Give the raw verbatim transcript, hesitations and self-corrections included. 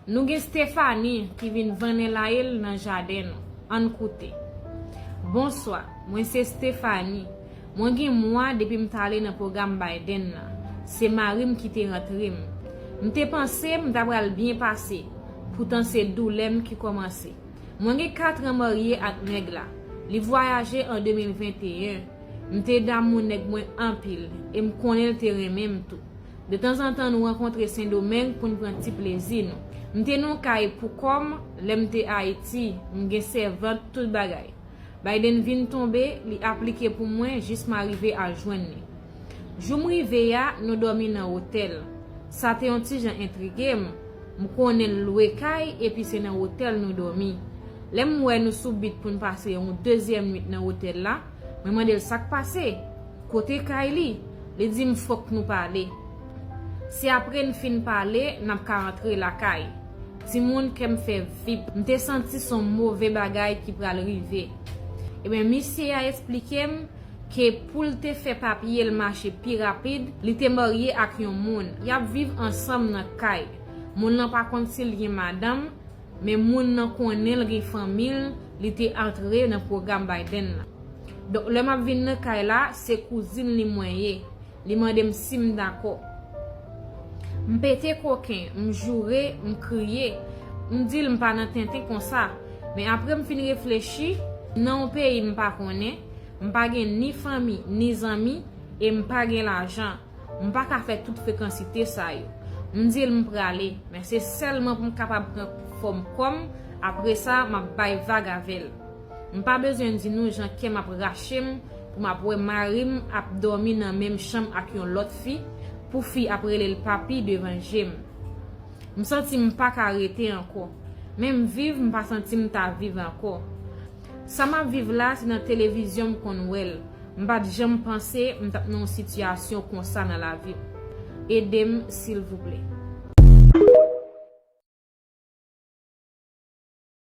Nou gen Stephanie ki vin vannelayel nan jaden nou. Ann koute. Bonswa, mwen se Stephanie. Mwen gen mwa depi m t ale nan pwogram Biden nan. Se mari m ki te rantre m. M te panse m ta pral byen pase, poutan se doulè m ki kòmanse. Mwen gen katran marye ak nèg la. Li vwayaje an de mil venteyen. M te damou nèg mwen anpil, e m konnen l te renmen m tou. Detanzantan nou rankontre Sendomeng pou n pran ti plezi nou. M te nan yon kay pou kò m, lè m te Ayiti, m gen sèvant, tout bagay. Biden vin tonbe, li aplike pou mwen jis m arive al jwenn li. Jou m rive a, nou dòmi nan otèl. Sa te yon ti jan entrige m. M konnen l lwe kay, epi se nan otèl nou dòmi. Lè m wè nou sou bit pou n pase yon dezyèm nwit nan otèl la, mwen mande l sa k pase. Kote kay li? Li di m fòk nou pale. Se apre n fin pale, n ap ka antre lakay. Timoun, kè m fè vip. M te santi s on move bagay ki pral rive. Ebyen, misye a esplike m ke pou l te fè papye l mache pi rapid, li te marye ak yon moun. Y ap viv ansanm nan kay. Moun nan pa konn si l gen madanm, men moun nan konnen l gen fanmi l, li te antre nan pwogram Biden la. Donk, lè m ap vin nan kay la, se kouzin li mwen ye. Li mande m si m dakò. M pete koken, m joure, m kriye. M di l m pa nan tenten konsa. Men apre m fin reflechi, m nan yon peyi m pa konnen, m pa gen ni fanmi, ni zanmi, e m pa gen lajan. M pa ka fè tout frekansite sa yo. M di l m prale, men se sèlman pou m kapab pran fòm kò m, apre sa, m ap bay vag avè l. M pa bezwen di nou jan kè m ap rache m pou m ap wè mari m ap dòmi nan menm chanm ak yon lòt fi, pou fi ap rele l papi devan je m. M santi m pa ka rete ankò. Menm viv, m pa santi m ta viv ankò. Sa m ap viv la, se nan televizyon m konn wè l. M pa t janm panse m t ap nan yon sitiyasyon konsa nan lavi m. Ede m, silvouplè.